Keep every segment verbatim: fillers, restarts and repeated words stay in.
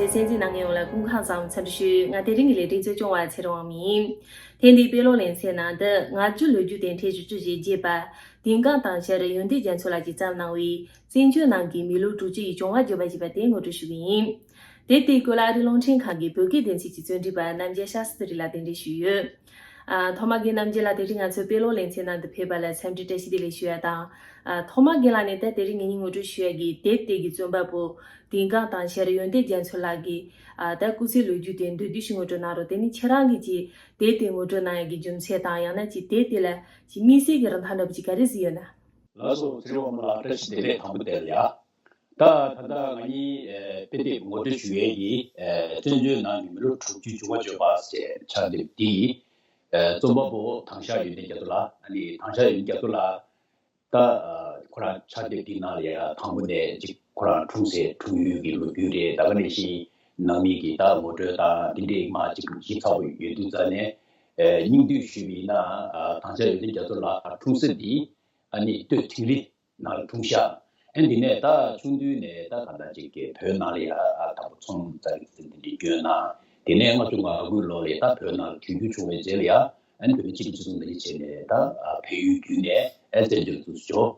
གསན་གཟིགས་གནང་མཁན་ཡོངས་ལ་སྐུ་ཁམས་བཟང་། འཚམས་འདྲི་ཞུ། ང་དེ་རིང་གི་ལས་རིམ་གཙོ་སྐྱོང་བ་ཚེ་རིང་དབང་མོ་ཡིན། ཐེངས་འདིའི་དཔེ་ཀློག་ལེ་ཚན་ནང་དུ་ང་རྒྱལ་ལོ་རྒྱུས་དེབ་ཕྲེང་བཞི་བཅུ་ཞེ་བརྒྱད་པ། དིང་གང་དང་ཤར་ཡོན་ཏན་རྒྱ་མཚོ་ལགས་ཀྱིས་བརྩམས་གནང་བའི་བཙན་བྱོལ་ནང་གི་མི་ལོ་དྲུག་ཅུ་ཡི་བྱུང་བ་བརྗོད་པ་ཞེས་པ་དེ་ངོ་སྤྲོད་ཞུ་གི་ཡིན། དེབ་དེའི་སྐོར་ལ་ཨ་རིའི་རླུང་འཕྲིན་ཁང་གི་བོད་སྐད་སྡེ་ཚན་གྱི་གཙོ་འགྲིག་པ་རྣམ་རྒྱལ་ཤཱ་སྟྲི་ལ་གདན་འདྲེན་ཞུས་ཡོད། ཨ། ཐོག་མ་རྒན་རྣམ་རྒྱལ་ལགས་དེ་རིང་ང་ཚོའི་དཔེ་ཀློག་ལེ་ཚན་ནང་དུ་ཕེབས་པ་ལ་འཚམས་འདྲི་བཀྲ་ཤིས་བདེ་ལེགས་ཞུ་ཡ་དང་། ཨ། ཐོག་མ་རྒན་ལགས་ནས་ད་དེ་རིང་ངེད་གཉིས་ངོ་སྤྲོད་ཞུ་ཡ་གི་དེབ་དེ་གི་རྩོམ་པ་པོ་དིང་གང་དང་ཤར་ཡོན་ཏན་རྒྱ་མཚོ་ལགས་ཀྱི། ཨ། ད་སྐུ་ཚེའི་ལོ་རྒྱུས་དེ་མདོར་བསྡུས་ཤིག་ངོ་སྤྲོད་གནང་རོགས། དེ་ནས་ཁྱེད་རང་གིས་ཀྱི་དེབ་དེ་ངོ་སྤྲོད་གནང་ཡ་གི་རྒྱུ་མཚན་དང་། ཡང་ན་ཀྱི་དེབ་དེ་ལ་ཀྱི་དམིགས་བསལ་གྱི་རིན་ཐང་འདྲ་པོ་ཅིག་ག་རེ་གཟིགས་ཡོད་ན། ལགས་སོ། ཚེ་རིང་དབང་མོ་ལགས་བཀྲ་ཤིས་བདེ་ལེགས། དང་པོ་དེ་ལ་ཡ། ད་ད་ལྟ་ང་གཉིས་ཨེ་དཔེ་དེབ་ངོ་སྤྲོད་ཞུ་ཡས་ཀྱི་ཨེ་བཙན་བྱོལ་ནང་གི་མི་ལོ་དྲུག་ཅུའི་བྱུང་བ་བརྗོད་པ་ཞེས་པའི་ཕྱག་དེབ་འདི་ཨེ་རྩོམ་པ་པོ་དང་ཤར་ཡོན་ཏན་རྒྱ་མཚོ་ལགས། ཨ་ནི་དང་ཤར་ཡོན་ཏན་རྒྱ་མཚོ་ལགས་ད་ཨ་ཁོ་རང་ཕྱག་དེབ་འདི་ནང་ལ་ཡ་དང་པོ་ནས་ཅིག་ཁོ་རང་འཁྲུངས་སའི་འཁྲུངས་ཡུལ་གྱི་ལོ་རྒྱུས་རེད། ད་ག་ནང་བཞིན་ནང་མི་གི་ད་ངོ་སྤྲོད་དང་དེ་འདྲའི་མ་ཅིག་ཞིབ་ཚགས་པོ་ཡོད་དུས་ཙང་ནས། ཨེ་སྙིང་བསྡུས་ཞུས་པ་ཡིན་ན། ཨ་དང་ཤར་ཡོན་ཏན་རྒྱ་མཚོ་ལགས་འཁྲུངས་ས་འདི་ཨ་ནི་སྟོད་ཁྲིང་རི་ནང་ལ་འཁྲུངས་ཤག་ཨ་ནི་དེ་ནས་ད་ཆུང་དུས་ནས་ད་གང་ལྟར་ཅིག་གི་བོད་ནང་ལ་ཡ་ཨ་དང་པོ་ཚོང་ཙ་རིག་ཙམ་དེ་འདྲ་བསྐྱོན་གནང་། དེ་ནས་ལྔ་བཅུ་ང་དགུའི་ལོ་ལ་ད་བོད་ནང་ལ་དུས་འགྱུར་བྱུང་བའི་རྗེས་ལ་ཡ། ཨ་ནི་བོད་མི་སྤྱི་འཐུས་སྤྱི་ཚོགས་ནང་བྱས་ནས་ད་ཨ་བལ་ཡུལ་བརྒྱུད་ནས་ཨ་བཙན་བྱོལ་ཚུར་འབྱོར།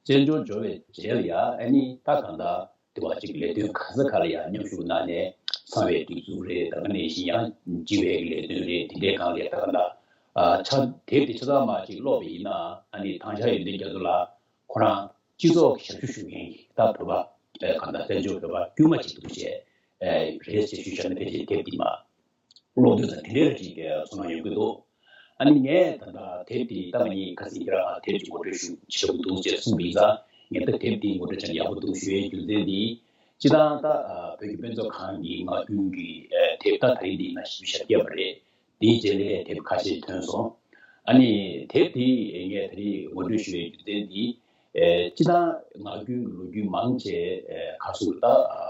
བཙན་བྱོལ་འབྱོར་བའི་རྗེས་ལ་ཡ་ཨ་ནི་ད་གང་ལྟར་དེ་བ་ཅིག་ལས་དོན་ག་ས་ག་ལ་ཡ་མཉམ་ཞུགས་གནང་ནས། གསང་བའི་སྒྲིག་འཛུགས་རེད། ད་ག་ནང་བཞིན་ཡང་སྤྱི་པའི་ལས་དོན་རེད། དེ་འདྲའི་སྒང་ལ་ཡ་ད་གང་ལྟར་ཨ་ཆ་དེབ་དེ་ཆ་ཚང་མ་ཅིག་ཀློག་པ་ཡིན་ན། ཨ་ནི་དང་ཤར་ཡོན་ཏན་རྒྱ་མཚོ་ལགས་ཁོ་རང་སྤྱི་ཚོགས་ཀྱི་ཞབས་ཞུ་ཞུ་མཁན་གྱི་ད་བོད་པ་ཨེ་གང་ལྟར་བཙན་བྱོལ་བོད་པ་དཀྱུས་མ་ཅིག་འདུག་བྱས་ཨེ་རེད་ཅེས་ཞུས་བཞག་ན་ཕལ་ཆེར་དེབ་འདི་མ་ཀློག་དུས་ཙང་དེ་འདྲའི་ཅིག་ཚོར་སྣང་ཡོང་གི་འདུག་ཨ་ནི་ངས་ད་ལྟ་དེབ་འདི་ད་ང་གཉིས་ཁ་སང་ཁྱེད་རང་དེབ་ཀྱི་ངོ་སྤྲོད་ཞུ་བྱེད་དགོས་འདུག་ཅེས་གསུངས་པ་ཡིན་ཙང་། ངས་ད་དེབ་འདི་ངོ་སྤྲོད་བྱས་ན་ཡག་པོ་འདུག་ཞུ་ཡའི་རྒྱུ་མཚན་འདི། སྤྱིར་བཏང་ད་ཨ་བོད་ཀྱི་དཔེ་མཛོད་ཁང་གི་ངག་རྒྱུན་གྱི་ཨ་དེབ་ད་ད་རིང་འདི་ན་བཞི་བཅུ་ཞེ་བརྒྱད་པ་རེད། དེའི་རྗེས་ལ་དེབ་ཁ་ཤས་ཐོན་སོང་། ཨ་ནི་དེབ་འདི་ངས་ད་རིང་ངོ་སྤྲོད་ཞུ་ཡའི་རྒྱུ་མཚན་འདི། ཨེ་སྤྱིར་བཏང་ངག་རྒྱུན་གྱི་ལོ་རྒྱུས་མང་ཆེ་ཨེ་ག་ཟེར་ད་ཨ་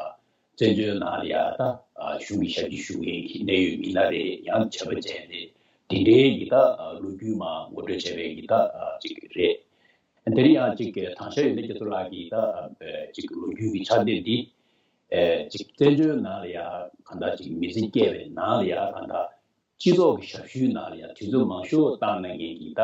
བཙན་བྱོལ་ནང་ལ་ཡ་ད་ཨ་གཞུང་གི་ཞབས་ཕྱི་ཞུ་མཁན་གྱི་གནད་ཡོད་མི་སྣ་རེད། ཡང་བྱས་པ་བྱས་ཏེ་དེ་འདྲའི་གི་ད་ཨ་ལོ་རྒྱུས་མ་ངོ་སྤྲོད་བྱས་པའི་གི་ད་ཨ་ཅིག་རེད། དེ་རིང་ཡང་ཅིག་གི་དང་ཤར་ཡོན་ཏན་རྒྱ་མཚོ་ལགས་ཀྱི་ད་ཨ་ཅིག་ལོ་རྒྱུས་ཀྱི་ཕྱག་དེབ་འདི་ཨེ་ཅིག་བཙན་བྱོལ་ནང་ལ་ཡ་གང་ལྟར་ཅིག་མི་ཚེ་སྐྱེལ་བའི་ནང་ལ་ཡ་གང་ལྟར་སྤྱི་ཚོགས་ཀྱི་ཞབས་ཞུའི་ནང་ལ་ཡང་དུས་ཚོད་མང་ཤོས་བཏང་གནང་མཁན་གྱི་ད་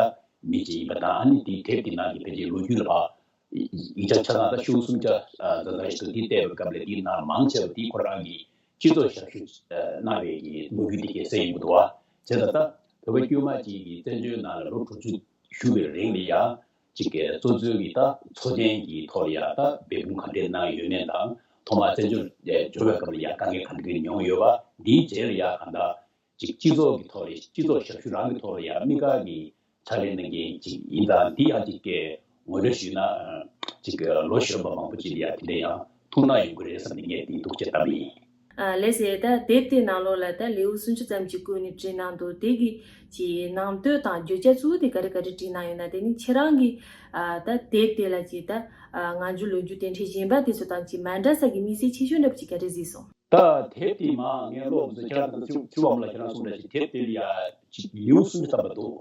མི་ཅིག་ཡིན་པ་དང་། ཨ་ནི་དེའི་དེབ་དེ་ནང་གི་ཕལ་ཆེར་ལོ་རྒྱུས་ལ་ཕར་ཡིག་ཆ་ཆ་ཚང་ད་ཤོག་གུ་སུམ་བརྒྱ་ཙམ་ཞིག་འདུག་འདི་བལྟས་པའི་སྐབས་ལ་འདིའི་ནང་མང་ཆེ་བ་འདི་ཁོ་རང་གིས་སྤྱི་ཚོགས་ཞབས་ཞུ་གནང་བའི་གི་ལོ་རྒྱུས་དེ་གས་གསལ་ཡོང་གི་འདུག་བ། བྱས་ཙང་ད་བོད་པ་དཀྱུས་མ་ཅིག་གིས་བཙན་བྱོལ་ནང་ལ་ལོ་དྲུག་ཅུ་བཞུགས་པའི་རིང་ལ་ཡང་ཅིག་གི་གཙོ་འཛིན་གྱི་ད་འཚོ་རྟེན་གྱི་ཐོག་ལ་ཡང་ད་འབད་འབུངས་ག་འདྲས་གནང་ཡོད་མེད་དང་། ཐོག་མར་བཙན་བྱོལ་འབྱོར་བའི་སྐབས་ལ་ཡང་དཀའ་ངལ་ག་འདྲས་མྱོང་ཡོད་པ། འདིའི་རྗེས་ལ་ཡང་གང་ལྟར་ཅིག་སྤྱི་ཚོགས་ཀྱི་ཐོག་ལ་སྤྱི་ཚོགས་ཞབས་ཞུ་རང་གི་ཐོག་ལ་ཡང་དམིགས་བཀར་གྱི་ཕྱག་ལས་གནང་མཁན་ཅིག་ཡིན་ཙང་། འདི་ཡང་ཅིག་གི་ངོ་སྤྲོད་ཞུས་ན་ཅིག་ལོ་གཞོན་པ་མང་པོ་ཅིག་ལ་ཡང་དེ་འདྲ་ཡང་ཐུགས་སྣང་ཡོང་གི་རེད་བསམ་ནས་ངས་འདི་འདུག་ཅེས་བཏབ་པ་ཡིན། ཨ་ལགས་སེ། ད་དེབ་དེའི་ནང་ལོགས་ལ་ད་ལེའུ་སུམ་ཅུ་ཙམ་ཅིག་བཀོད་ནས་བྲིས་གནང་འདུག་དེ་གི་ཅིག་ནང་དོན་དང་བརྗོད་བྱ་གཙོ་བོ་དེ་ག་རེ་ག་རེ་བྲིས་གནང་ཡོད་ན། དེ་ནི་ཁྱེད་རང་གིས་ཨ་ད་དེབ་དེ་ལ་ཅིག་ད་ཨ་ང་ཚོའི་ལོ་རྒྱུས་དེབ་ཕྲེང་གཞན་པ་དེ་ཚོ་དང་ཅིག་མ་འདྲ་ས་གི་དམིགས་བསལ་ཆེ་ཤོས་འདྲ་པོ་ཅིག་ག་རེ་གཟིགས་སོང་། ད་དེབ་དེ་མ་ངས་ཀློག་དུས་ཁྱེད་རང་ཚོ་ཚེ་རིང་དབང་མོ་ལགས་ཁྱེད་རང་གསུངས་འདྲ་ཞིག་དེབ་དེ་ལ་ཡ་ཅིག་ལེའུ་སུམ་ཅུ་ཙམ་པ་འདུག་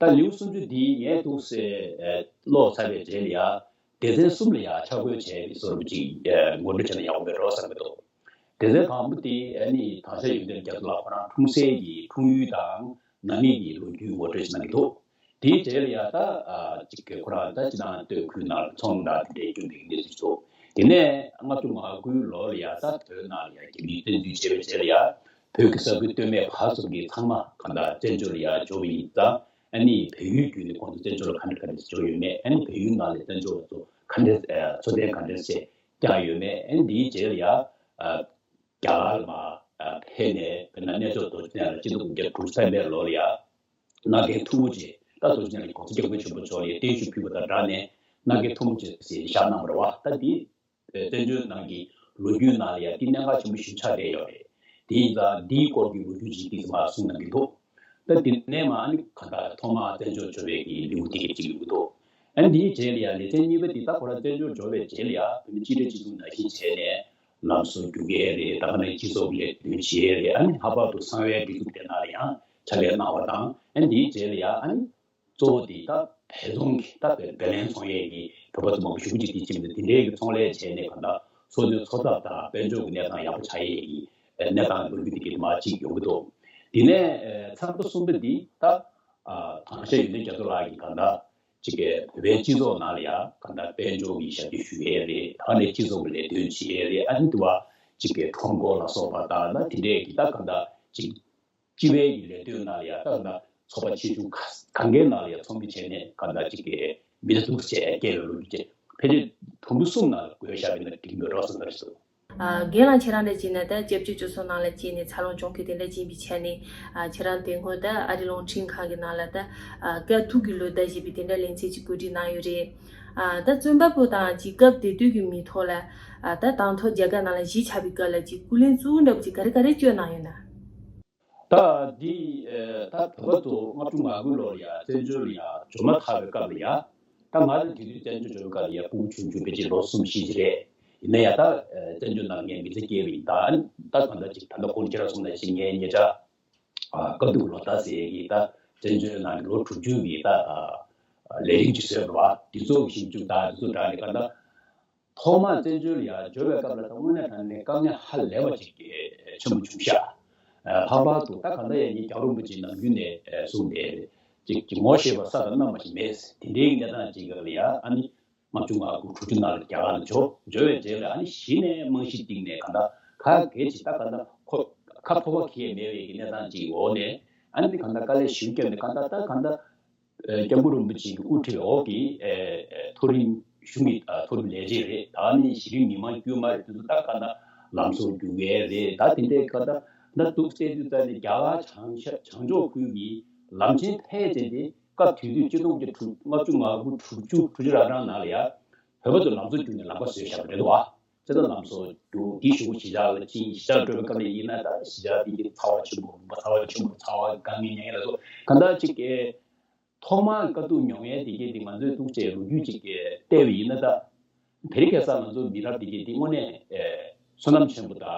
ད་ལེའུ་སུམ་ཅུ་འདི་ངས་འདུག་སེ་ཨེ་ཀློག་ཚར་བའི་རྗེས་ལ་ཡ་སྡེ་ཚན་གསུམ་ལ་ཡ་ཆ་བགོས་བྱས་པའི་བཟོ་འདྲ་ཅིག་ཨེ་ངོ་སྤྲོད་བྱས་ན་ཡག་པོ་མེད་འགྲོ་བསམ་གྱི་འདུག་སྡེ་ཚན་དང་པོ་དེ་ཨ་ནི་དང་ཤར་ཡོན་ཏན་རྒྱ་མཚོ་ལགས་ཁོ་རང་འཁྲུངས་སའི་གི་འཁྲུངས་ཡུལ་དང་ནང་མི་གི་ལོ་རྒྱུས་ངོ་སྤྲོད་ཅིག་གནང་གི་འདུག་དེའི་རྗེས་ལ་ཡ་ད་ཨ་ཅིག་གི་ཁོ་རང་ད་སྤྱིར་བཏང་སྟོད་ཁུལ་ནང་ལ་ཚོང་དང་དེ་འདྲའི་སྐྱོང་བསྡད་ཀྱི་གནས་ཚུལ་ཚོ། དེ་ནས་ལྔ་བཅུ་ང་དགུའི་ལོ་ལ་ཡ་ད་བོད་ནང་ལ་ཡ་རྒྱ་མིས་བཙན་འཛུལ་བྱས་པའི་རྗེས་ལ་ཡ་བོད་ཀྱི་ས་ཁུལ་སྟོད་སྨད་བར་གསུམ་གྱི་ཚང་མ་གང་ལྟར་བཙན་བྱོལ་ལ་ཡ་འབྱོར་བ་ཡིན་ཙང་། ཨ་ནི་བལ་ཡུལ་བརྒྱུད་ནས་ཁོང་ཚོ་བཙན་བྱོལ་ལ་ག་འདྲ་ག་འདྲ་འབྱོར་ཡོད་མེད། ཨ་ནི་བལ་ཡུལ་ནང་ལ་བཙན་བྱོལ་བ་ཚོ་ག་འདྲ་ཨ་འཚོ་རྟེན་ག་འདྲ་བྱས་བསྐྱངས་ཡོད་མེད། ཨ་ནི་དེའི་རྗེས་ལ་ཡ་ཨ་རྒྱ་གར་ལ་མར་ཨ་ཕེབས་ནས། དཔེར་ན་གནས་མཆོག་རྡོ་རྗེ་གདན་ལ་སྤྱི་ལོ་དགུ་བརྒྱ་དྲུག་ཅུ་རེ་གསུམ་པའི་ལོ་ལ་ཡ་སྣ་རྒྱལ་ཐུ་བོ་ཆེ། ད་རྡོ་རྗེ་གདན་ལ་༸གོང་ས་༸སྐྱབས་མགོན་ཆེན་པོ་མཆོག་ལ་ཡ་བརྟན་བཞུགས་ཕུལ་བ་དང་སྦྲགས་ནས་སྣ་རྒྱལ་ཐུ་བོ་ཆེ་ཞེས་བཞག་གནང་བ་རེད་བ། ད་འདི་བཙན་བྱོལ་ནང་གི་ལོ་རྒྱུས་ནང་ལ་ཡ་འདི་གནད་འགག་ཆེན་པོ་ཞིག་ཆགས་བསྡད་ཡོད་རེད། དེ་ཡིན་ཙང་འདིའི་སྐོར་གྱི་ལོ་རྒྱུས་ཅིག་ཏོག་ཙམ་མར་གསུངས་གནང་གི་འདུག་ད་དེ་ནས་མར་ཨ་ནི་གང་ལྟར་ཐོག་མར་བཙན་བྱོལ་འབྱོར་བའི་གི་ལེའུ་དེ་གཅིག་ཡོང་གི་འདུག་ཨ་ནི་འདིའི་རྗེས་ལ་ཡ་ལེ་ཚན་གཉིས་པ་འདི་ད་ཁོ་རང་བཙན་བྱོལ་འབྱོར་བའི་རྗེས་ལ་ཡ་བོད་མི་སྤྱི་འཐུས་སྤྱི་ཚོགས་ནང་བཞིན་བྱས་ནས་ལམ་བཟོ་རྒྱུག་མཁན་རེད། ད་ག་ནང་སྤྱི་ཚོགས་ཀྱི་ལས་དོན་བྱེད་ཡས་རེད། ཨ་ནི་ལྷག་པར་དུ་གསང་བའི་སྒྲིག་འཛུགས་དེ་ནང་ལ་ཡང་ཕྱག་ལས་གནང་བ་དང་། ཨ་ནི་འདིའི་རྗེས་ལ་ཡ་ཨ་ནི་གཙོ་བོ་དེ་ད་བལ་ཚོང་གི་ད་བལ་བལ་ལེན་ཚོང་ཡས་ཀྱི་བོད་པ་ཚོ་མང་པོ་ཞེ་པོ་ཅིག་དེ་ཕྱིན་ནས་དེ་འདྲའི་གི་ཚོང་ལས་བྱས་ནས་གང་ལྟར་སོ་སོའི་འཚོ་ཐབས་དང་དཔལ་འབྱོར་གྱི་གནས་སྟངས་ཡག་པོ་ཆགས་ཡས་ཀྱི་ གནས་སྟངས་ལོ་རྒྱུས་དེ་གའི་མ་གཅིག་ཡོང་གི་འདུག་དེ་ནས་ཚན་པ་གསུམ་པ་འདི་ད་དྭངས་ཤེལ་ཡོན་ཏན་རྒྱ་མཚོ་ལགས་ཀྱིས་གང་ལྟར་གཅིག་གི་བོད་པའི་སྤྱི་ཚོགས་ནང་ལ་ཡང་གང་ལྟར་དཔལ་འབྱོར་གྱི་ཞབས་ཕྱི་ཞུ་ཡས་རེད། ད་ནས་སྤྱི་ཚོགས་ཀྱི་ལས་དོན་བྱེད་ཡས་རེད། ཨ་ནི་དུ་བ་གཅིག་གི་ཁྲོམ་སྐོར་ལ་སོགས་པ་དང་ད་དེ་འདྲས་ཀྱི་ད་གང་ལྟར་གཅིག་སྤྱི་པའི་གི་ལས་དོན་ནང་ལ་ཡང་ད་གང་ལྟར་ཚོགས་པ་ཆེ་ཆུང་ག་གང་གའི་ནང་ལ་ཡང་ཚོགས་མི་བྱས་ནས་གང་ལྟར་གཅིག་གི་མི་ཚེ་སྡུག་ཅག་སྐྱེལ་བའི་ལོ་རྒྱུས་བཅས་ཕལ་ཆེར་དུམ་བུ་གསུམ་ནང་ལ་བགོས་བཞག་པ་ཡིན་ན་འགྲིག་གི་མེད་འགྲོ་བསམ་པ་རེད། ཨ། རྒན་ལགས་ཁྱེད་རང་འདྲ་བྱས་ན་ད་སྐྱབས་བཅོལ་སྤྱི་ཚོགས་ནང་ལ་སྐྱེས་ནས་འཚར་ལོངས་བྱུང་མཁན་དེ་འདྲ་ཡིན་པའི་ཆ་ནས། ཨ། ཁྱེད་རང་དེ་སྔོན་ད་ཨ་རི་རླུང་འཕྲིན་ཁང་གི་ནང་ལ་ད། ཨ། སྐབས་ཐུག་གི་ལོ་ཟླ་ཞེས་པའི་དེ་འདྲ་ལེ་ཚན་ཅིག་གོ་སྒྲིག་གནང་ཡོད་རེད། ཨ། ད་བཙོན་པ་པོ་དང་ཅིག་སྐབས་དེ་དུས་ཀྱི་མི་ཐོག་ལ། ཨ། ད་དང་ཐོག་རྒྱ་གར་ནང་ལ་གཞིས་ཆགས་པའི་སྐབས་ལ་ཅིག་སྐུ་ལས་གཙོ་བོ་འདྲ་པོ་ཅིག་ག་རེ་ག་རེ་བསྐྱོན་གནང་ཡོད་ན། ད་འདི་ད་བོད་པ་ཚོ་ལྔ་བཅུ་ང་དགུ་ལོར་ཡ་བཙན་བྱོལ་ལ་ཡ་འབྱོར་མ་ཐག་པའི་སྐབས་ལ་ཡ། ད་ང་ལ་དེ་དུས་བཙན་བྱོལ་འབྱོར་བའི་སྐབས་ལ་ཡ་ཕྲུ་གུ་ཆུང་ཆུང་ཕལ་ཆེར་ལོ་གསུམ་བཞི་ཅིག་རེད། ཡིན་ན་ཡ་ད་བཙན་བྱོལ་ནང་ངའི་མི་ཚེ་སྐྱེལ་བ་ཡིན། ད་ད་གང་ལྟར་ཅིག་ད་ལྟ་ཁོང་ཁྱེད་རང་གསུངས་ནང་བཞིན་ངའི་ཉེ་ཆར་དཀའ་སྡུག་ལོ་ཟླ་ཟེར་གི་ད་བཙན་བྱོལ་ནང་གི་ལོ་དྲུག་ཅུ་གི་ད་ལས་རིམ་ཅིག་བཟོས་པ་རེད་བ། དེ་ཚོ་གི་ཞིབ་འཇུག་ད་དེ་ཚོ་དྲངས་ནས་གང་ལྟར། ཐོག་མར་བཙན་བྱོལ་ལ་ཡར་འབྱོར་བའི་སྐབས་ལ་ད་དངོས་གནས་དྲང་གནས་དཀའ་ངལ་ཧ་ལས་པ་ཅིག་ཆེན་པོ་བྱུང་ཤག་ལྷག་པར་དུ་ད་གང་ལྟར་ཡང་ངས་རྒྱལ་བ་རིན་པོ་ཆེ་ནམ་རྒྱུན་ནས་གསུངས་ཏེ། ཅིག་ཅིག་ངོ་ཤེས་པ་ས་དང་གནམ་མ་ཞིག་མེད། དེ་འདྲའི་གནས་སྟངས་ཅིག་ལ་ཡ་ཨ་ནི་ལྔ་བཅུ་ང་དགུ་དྲུག་ཅུ་ནང་ལ་རྒྱ་གར་ལ་འབྱོར། འབྱོར་བའི་རྗེས་ལ་ཨ་ནི་གཞི་ནས་རྨང་གཞི་བཏིང་ནས་གང་ལྟར་ག་གེ་ཅིག་ད་གང་ལྟར་ཁོ་ཁ་ཕོ་བ་ཁེ་མེད་པའི་གནས་སྟངས་ཅིག་འོག་ནས་ཨ་ནི་གང་ལྟར་དཀའ་ལས་ཞེ་པོ་བརྒྱབ་ནས་གང་ལྟར་ད་གང་ལྟར། སྐྱབས་མགོན་རིན་པོ་ཆེ་གི་དབུ་ཁྲིད་འོག་གི་མཐོ་རིམ་གཞུང་གི་མཐོ་རིམ་ལས་བྱེད་རེད། ད་ནི་གཞི་རིམ་མི་མང་དཀྱུས་མ་རེད། དེ་ཚོ་ད་ག་ན་ལམ་བཟོ་རྒྱུག་གི་རེད། ད་དེ་འདྲའི་ཁ་ད་ད་འདུག་བལྟས་དུས་ད་ནི་རྒྱ་གར་བྱང་ཤར་བྱང་ཕྱོགས་ཁུལ་གྱི་ལམ་ཆེན་ཕལ་ཆེར་དེ་སྐབས་དེ་དུས་ཆིག་སྟོང་དགུ་བརྒྱ་དྲུག་ལྔ་བཅུ་ང་དགུ་དྲུག་ཅུ་དྲུག་ཅུ་རབ་གྲངས་ནང་ལ་ཡ་བོད་པ་ཚོ་ལམ་བཟོ་རྒྱུག་ནས་ལམ་ཁ་བཟོས་བཞག་པ་རེད་འདུག་བ། ཚེ་ད་ལམ་བཟོ་རྒྱུག་དེའི་གཞུག་གུ་གཞིས་ཆགས་ལ་ཕྱིན། གཞིས་ཆགས་འགྲོ་བའི་སྐབས་ལ་ཡིན་ན་ད་གཞིས་ཆགས་དེ་གི་ཚ་བ་ཆེན་པོ་རུམ་པ་ཚ་བ་ཆེན་པོ་ཚ་བ་དཀའ་ངལ་མྱངས་ཡ་ལ་སོགས་གང་ལྟར་ཅིག་གི་ཐོག་མར་དཀའ་སྡུག་མྱོང་ཡས་དེ་གས་དེ་ང་ཚོའི་ཐུགས་རྗེ་ལོ་རྒྱུས་ཅིག་གི་བལྟས་པ་ཡིན་ན་ད། དེ་རིང་ཁ་སང་ང་ཚོ་མི་རབས་དེ་གས་དེ་དངོས་གནས་ཨེ་བསོད་ནམས་ཆེན་པོ་དང་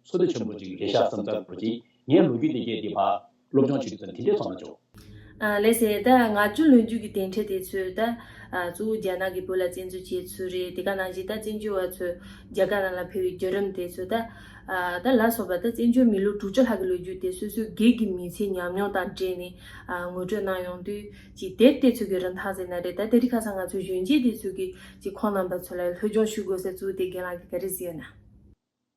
བསོད་བདེ་ཆེན་པོ་ཅིག་རེད་ཤག་བསམ་ཚར་བ་ཅིག་ངས་ལོ་རྒྱུས་དེ་གས་དེ་ཕར་སློབ་སྦྱོང་བྱེད་དུས་ཙམ་དེ་འདྲའི་ཚོར་སྣང་བྱུང་། ཨ་ལགས་སེ། ད་ང་ཚོའི་ལོ་རྒྱུས་ཀྱི་དེ་འཕྲལ་དེ་ཚོས་ད་ཨ་གཙོ་བོ་རྒྱ་ནག་གིས་བོད་ལ་བཙན་འཛུལ་བྱས་ཚུལ་རེད། དེ་ག་ནང་བཞིན་ད་བཙན་བྱོལ་བ་ཚོས་རྒྱ་གར་ནང་ལ་ཕེབས་པའི་བརྒྱུད་རིམ་དེ་ཚོ་ད་ཨ་ད་ལ་སོགས་པ་ད་བཙན་བྱོལ་མི་ལོ་དྲུག་ཅུ་ལྷག་གི་ལོ་རྒྱུས་དེ་སོ་སོའི་སྒེར་གྱི་མི་ཚེའི་ཉམས་མྱོང་དང་འབྲེལ་ནས་ཨ་ངོ་སྤྲོད་གནང་ཡོང་དུས། ཅིག་དེབ་དེ་ཚོ་གི་རིན་ཐང་ཟེར་ན་རེད། ད་དེ་རིང་ཁ་སང་ང་ཚོའི་གཞོན་སྐྱེས་དེ་ཚོ་གིས་ཅིག་ཁོང་རྣམ་པ་ཚོ་ལ་སློབ་སྦྱོང་ཞུ་དགོས་ཟེར་གཙོ་བོ་དེ་རྒན་ལགས་ཀྱིས་ག་རེ་ཟེར་ཡོད་ན།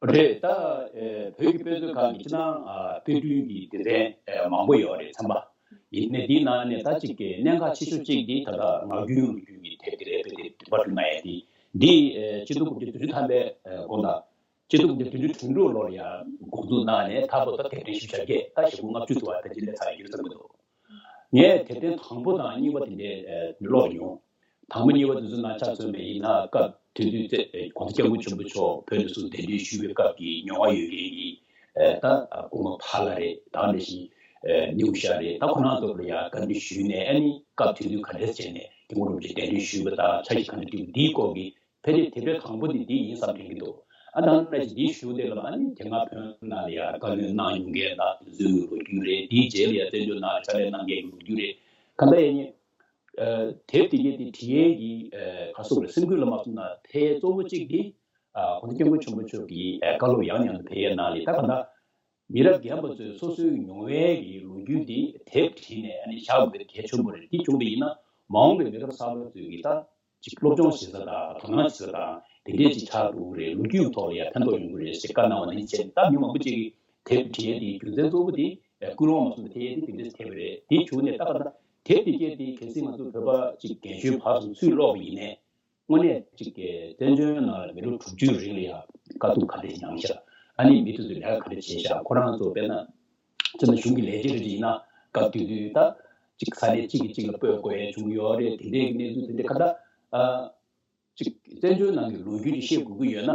རེད། ད་ཨེ་བོད་ཀྱི་དཔེ་མཛོད་ཁང་གི་སྤྱི་ནང་ཨ་དཔེ་སྐྲུན་གྱི་སྡེ་ཚན་ཨེ་མང་པོ་ཡོད་རེད། ཚན་པ་ཡིན་ནའི་འདིའི་ནང་ནས་ད་ཅིག་གི་གནད་འགག་ཆེ་ཤོས་གཅིག་འདི་ད་ལྟ་ངག་རྒྱུན་ལོ་རྒྱུས་ཀྱི་དེབ་དེ་རེད། དཔེ་དེབ་བདུན་པ་བསྐྲུན་གནང་ཡས་འདི་འདི་ཨེ་སྤྱི་ལོ་དགུ་བརྒྱ་བདུན་ཅུ་ཐམ་པའི་ཨེ་འགོ་ན། སྤྱི་ལོ་དགུ་བརྒྱ་བདུན་ཅུ་དོན་དྲུག་ལོར་ཡང་འགོ་འཛུགས་གནང་ནས་མཐའ་བར་དུ་དེབ་ཕྲེང་བཞི་བཅུ་ཞེ་བརྒྱད་ད་ཞེ་དགུ་ལྔ་བཅུ་ཐུབ་པ་ཕལ་ཆེར་སླེབས་ཚར་ཡོད་བསམ་གྱི་འདུག་ངས་དེབ་ཕྲེང་དང་པོ་དང་གཉིས་པ་དེ་འདྲའི་ཨེ་ཀློག་མྱོང་། དང་པོ་གཉིས་པ་དེ་ཚོ་ནང་ཆ་མཚོན་པ་ཡིན་ན་སྐབས་དེ་དུས་ཚེ་ཨེ་༸གོང་ས་༸སྐྱབས་མགོན་ཆེན་པོ་མཆོག་བོད་ནས་ཚུར་གདན་འདྲེན་ཞུས་པའི་སྐབས་ཀྱི་མྱོང་བ་ཡོད་མཁན་གྱི་ཨེ་ད་སྐུ་ངོ་ཕ་ལགས་རེད། ད་ནང་བཞིན་ཨེ་ནེའུ་ཤ་རེད། ད་ཁོ་རང་ཚོ་ལ་ཡང་བཀའ་འདྲི་ཞུས་ནས་ཨ་ནི་སྐབས་དེ་དུས་ག་འདྲས་བྱས་ནས་༸སྐྱབས་མགོན་རིན་པོ་ཆེ་གདན་འདྲེན་ཞུས་པ་དང་ཆ་ཤས་ག་འདྲ་བསྒྲིགས་པ་འདིའི་སྐོར་གྱི་ཕལ་ཆེར་དེབ་ཕྲེང་དང་པོ་འདི་འདི་ཡིན་བསམ་དྲན་གྱི་འདུག་ཨ་ནང་ལ་ཅིག་འདིའི་གཞུག་དེ་ལ་ཨ་ནི་དེ་སྔ་བོད་ནང་ལ་ཡང་བཀའ་བློན་གནང་མྱོང་མཁན་དང་དེ་ཚོའི་ལོ་རྒྱུས་རེད། དེའི་རྗེས་ལ་ཡང་བཙན་བྱོལ་ནང་ལ་ཕྱག་ལས་གནང་མཁན་གྱི་ལོ་རྒྱུས་རེད། གང་ལྟར་ཡིན་ནའི་དེབ་དེ་གས་དེ་བྲིས་ཡས་ཀྱི་ག་སོགས་རེད། སེམས་ཁུར་ལ་མ་སོང་ན་ཐེ་གཙོ་བོ་གཅིག་འདི་༸གོང་ས་༸སྐྱབས་མགོན་ཆེན་པོ་མཆོག་གི་བཀའ་སློབ་ཡང་ཡང་དུ་ཕེབས་ཡས་ནང་ལ་ད་གང་ལྟར། མི་རབས་རྒན་པ་ཚོས་སོ་སོའི་མྱོང་བའི་གི་ལོ་རྒྱུས་འདི་དེབ་བྲིས་ནས་ཨ་ནི་བཞག་དགོས་པའི་གལ་ཆེན་པོ་རེད། འདི་བྱུང་བ་ཡིན་ན་མ་འོངས་པའི་མི་རབས་གསར་པ་ཚོས་ཀྱིས་ད་ཅིག་སློབ་སྦྱོང་བྱེད་ས་དང་དོ་སྣང་བྱེད་ས་དང་དེ་འདྲས་ཅིག་ཆགས་འགྲོ་གི་རེད། ལོ་རྒྱུས་ཐོག་ལ་ཡང་ཕན་ཐོགས་ཡོང་གི་རེད་ཞེས་བཀའ་གནང་བ་ནང་བཞིན་བྱས་ནས་ད་མི་མང་པོ་ཅིག་གིས་དེབ་བྲིས་ཡས་དེའི་རྒྱུ་མཚན་གཙོ་བོ་དེ་ཀུན་སློང་མ་སོང་བའི་ཐད་དེ་དེ་འདྲས་ཐེབས་པ་རེད། དེ་བྱུང་ནས་ད་ག་ད་དེབ་དེ་སྐད་དེ་གལ་སྲིད་ང་ཚོ་བོད་པ་ཅིག་རྒན་གཞོན་བར་གསུམ་ཚུར་ཀློག་པ་ཡིན་ནའི། དངོས་གནས་ཅིག་གི་བཙན་བྱོལ་ནང་ལ་མི་ལོ་དྲུག་ཅུའི་རིང་ལ་ཡང་དཀའ་སྡུག་ག་འདྲ་མྱངས་ཤག་ཨ་ནི་མི་དེ་ཚོས་ལས་ཀ་ག་འདྲ་བྱས་ཤག་ཁོ་རང་ཚོ་དཔེར་ན་ཚོ་ན་གཞུང་གི་ལས་བྱེད་རེ་རེ་ཡིན་ན་སྐབས་དེ་དུས་ད་ཅིག་ས་གནས་གཅིག་གིས་གཅིག་ལ་སྤོས་དགོས་ཡ་བྱུང་ཡོད་རེད། དེ་འདྲའི་གནས་ཚུལ་དེ་འདྲ་ག་འདྲ་ཨ་ཅིག་བཙན་བྱོལ་ནང་གི་ལོ་རྒྱུས་ཅིག་ཤེས་དགོས་ཀྱི་ཡོད་ན།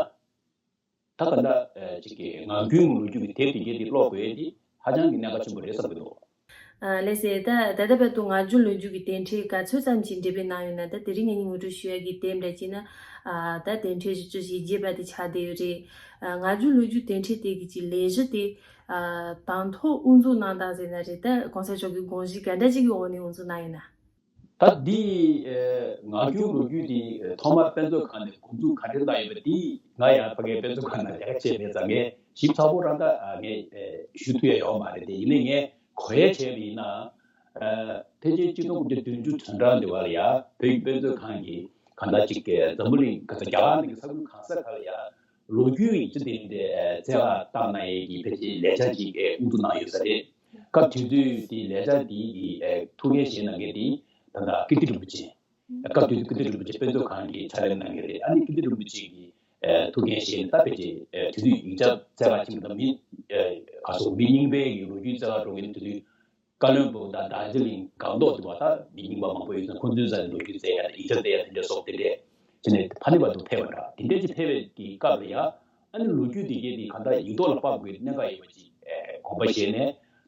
ད་ག་འདྲ་ཅིག་གི་ངག་རྒྱུན་གྱི་ལོ་རྒྱུས་ཀྱི་དེབ་དེ་གས་དེ་ཀློག་དགོས་ཡ་དེ་ཧ་ཅང་གི་གནད་འགག་ཆེན་པོ་རེད་བསམ་གྱི་འདུག་ཨ་ལགས་སེ། ད་ད་ལྟ་བར་དུ་ངག་རྒྱུན་ལོ་རྒྱུས་ཀྱི་དེབ་ཕྲེང་ག་ཚོད་ཙམ་ཞིག་འབྲི་སྤེལ་གནང་ཡོད་ན། ད་དེ་རིང་ངེད་གཉིས་ངོ་སྤྲོད་ཞུ་ཡ་གི་དེབ་འདྲ་ཅིག་ན། ཨ་ད་དེབ་ཕྲེང་བཞི་བཅུ་ཞེ་བརྒྱད་པ་དེ་ཆགས་བསྡད་ཡོད་རེད། ཨ་ངག་རྒྱུན་ལོ་རྒྱུས་དེབ་ཕྲེང་དེ་གི་ཅིག་ལས་གཞི་དེ་ཨ་དང་ཐོག་དབུ་འཛུགས་གནང་སྟངས་ཟེར་ན་རེད། ད་གོང་ས་མཆོག་གི་དགོངས་གཞི་ག་འདྲ་ཅིག་གི་འོག་ནས་དབུ་འཛུགས་གནང་ཡོད་ན། ད་འདི་ཨེ་ངག་རྒྱུན་ལོ་རྒྱུས་འདི་ཨེ་ཐོག་མར་དཔེ་མཛོད་ཁང་ནས་འགོ་འཛུགས་ག་འདྲ་གནང་ཡོད་པ་འདི་ང་ཡང་ཕ་གིའི་དཔེ་མཛོད་ཁང་ནང་ལས་ཀ་བྱས་མེད་ཙང་ངས་ ཞིབ་ཚགས་པོ་རང་ད་ངས་ཞུ་ཐུབ་ཡ་ཡོད་མ་རེད་དེ། ཡིན་ནའི་ངས་གོ་ཡ་བྱས་པ་ཡིན་ན། ཕལ་ཆེར་གཅིག་སྟོང་དགུ་བརྒྱ་བདུན་ཅུ་དོན་གྲངས་དེ་བ་ལ་ཡ་བོད་ཀྱི་དཔེ་མཛོད་ཁང་གིས་གང་ལྟར་ཅིག་འཛམ་བུ་གླིང་ག་ས་རྒྱ་གར་ནང་གི་ས་ཁུལ་གང་ས་ག་ལ་ཡ་ལོ་རྒྱུས་ཡིག་ཆ་དེ་འདྲ་བཙལ་བར་བཏང་གནང་ཡས་ཀྱི་ཕལ་ཆེར་ལས་འཆར་ཅིག་དབུ་འཛུགས་གནང་ཡོད་ས་རེད། སྐབས་དེ་དུས་དེ་ལས་འཆར་དེ་གི་ཐུགས་འགན་བཞེས་གནང་མཁན་དེ་ད་ལྟ་ཀིརྟི་རིན་པོ་ཆེ། སྐབས་དེ་དུས་ཀིརྟི་རིན་པོ་ཆེ་དཔེ་མཛོད་ཁང་གིས་ཕྱག་ལས་གནང་གི་རེད། ཨ་ནི་ཀིརྟི་རིན་པོ་ཆེ་གིས་ཐུགས་འགན་བཞེས་ནས་ད་ཕལ་ཆེར་དེ་དུས་ཡིག་ཆ་བཙལ་བར་ཕྱིན་པ་དང་མི་ག་སོགས་མི་རྙིང་པའི་གི་ལོ་རྒྱུས་བཙལ་བར་འགྲོ་མཁན་དེ་དུས་བཀའ་བློན་སྦུག་དང་རྡོ་རྗེ་གླིང་སྒང་ཏོག་དེ་བ་ད་མི་རྙིང་པ་མང་པོ་ཡོད་ཙང་ཁོང་ཚོའི་རྩ་ནས་ལོ་རྒྱུས་བཙལ་ཡ་དང་ཡིག་ཆ་བཙལ་ཡ་དེ་འདྲ་སོགས་དེ་འདྲས་བྱས་ནས་ཕ་ནི་བར་དུ་ཕེབས་པ་འདྲ། དེ་འདྲས་ཀྱི་ཕེབས་པའི་གི་སྐབས་ལ་ཡ་ཨ་ནི་ལོ་རྒྱུས་དེ་གའི་དེ་ག་འདྲ་ཡིག་ཐོག་ལ་ཕབ་དགོས་གནད་འགག་ཡོད་པ་ཅིག་དགོངས་པ་བཞེས་ནས།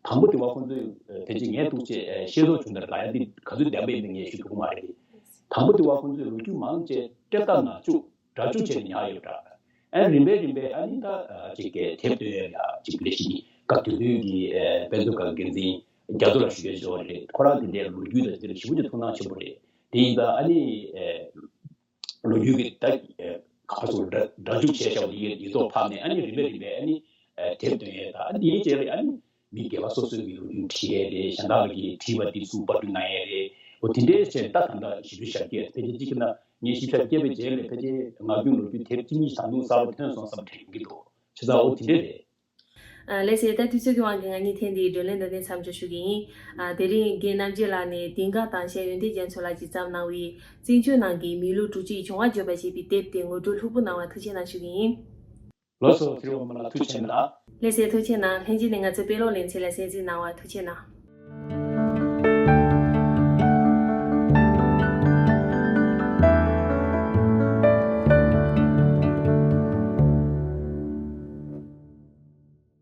དང་པོ་དེ་བ་ཁོང་ཚོས་ཕལ་ཆེར་ངས་ཐུགས་ཆེ་ཤེས་རྟོགས་བྱུང་ནས་ད་ཡ་འདི་ག་ཚོད་བདེན་པ་ཡིན་མིན་ངས་ཞུ་ཐུབ་ཀྱི་མ་རེད། དང་པོ་དེ་བ་ཁོང་ཚོས་ལོ་རྒྱུས་མང་ཆེ་སྤྲེལ་ཟླ་ནག་ཕྱུགས་སྦྲ་ཆུ་བྱས་ནས་ཉར་ཡོད་འདྲ། ཨ་རིམ་པས་རིམ་པས་ཨ་ནི་ད་ཅིག་གི་དེབ་འདོན་ཡ་ཅིག་ལས་གཞི་ནི་སྐབས་དེ་དུས་ཀྱི་དཔེ་མཛོད་ཁང་འགན་འཛིན་རྒྱ་མཚོ་ལགས་ཞུ་རྒྱུ་ཞིག་རེད། ཁོ་རང་དེ་འདྲའི་ལོ་རྒྱུས་དང་དེ་ལ་ཞེ་པོ་ཅིག་ཐུགས་སྣང་ཆེན་པོ་རེད། དེ་ཡིན་ཙང་ཨ་ནི་ལོ་རྒྱུས་ཀྱི་ད་ག་སོགས་འདྲ་འཇུག་བྱས་བཞག་པ་ཡི་ཡི་ཐོག་ཕབ་ནས་ཨ་ནི་རིམ་པས་རིམ་པས་ཨ་ནི་དེབ་འདོན་ཡས་དང་ཨ་ནི་དེའི་རྗེས་ལ་ཨ་ནི་མི་སྒེར་པ་སོ་སོའི་གི་ལོ་རྒྱུས་བྲིས་ཡས་རེད། གཞན་དག་གི་བྲིས་པ་དེ་ཚུར་པར་སྐྲུན་གནང་ཡས་རེད། འོ་དེ་འདྲའི་བྱས་ད་ད་ལྟ་ཞིབ་འཇུག་ཞབས་སྐྱེས་ཕལ་ཆེར་གཅིག་ན་ངས་ཞིབ་ཞབས་སྐྱེས་པའི་རྗེས་ལ་ཕལ་ཆེར་ངག་རྒྱུན་ལོ་རྒྱུས་དེབ་གཅིག་གཉིས་དང་པོ་གསར་པ་ཐོན་སོང་བསམ་དྲན་གྱི་འདུག་བྱས་ཙང་འོ་དེ་འདྲ་རེད། ལགས་སོ། ད་དུས་ཚོད་ཀྱི་དབང་གིས་ང་གཉིས་ཐེངས་འདིའི་བགྲོ་གླེང་འདི་ནས་མཚམས་འཇོག་ཞུ་གི་ཡིན། དེ་རིང་རྒན་རྣམ་རྒྱལ་ལགས་ནས་དིང་ག་དྭངས་ཤེལ་ཡོན་ཏན་རྒྱ་མཚོ་ལགས་ཀྱིས་བརྩམས་གནང་བའི་བཙན་བྱོལ་ནང་གི་མི་ལུས་དྲུག་ཅུའི་བྱུང་བ་བརྗོད་པ་ཞེས་པའི་དེབ་དེ་ངོ་སྤྲོད་ལྷུག་པོ་གནང་བར་ཐུགས་རྗེ་གནང་ཞུ་གི་ཡིན། ལགས་སོ། ཚེ་རིང་དབང་མོ་ལགས་ཐུགས་རྗེ་གནང་། ལགས་སོ། ཐུགས་རྗེ་གནང་། ལྷན་རྒྱས་ནས་ང་ཚོའི་དཔེ་ཀློག་ལེ་ཚན་ལ་གསན་གཟིགས་གནང་བར་ཐུགས་རྗེ་གནང་།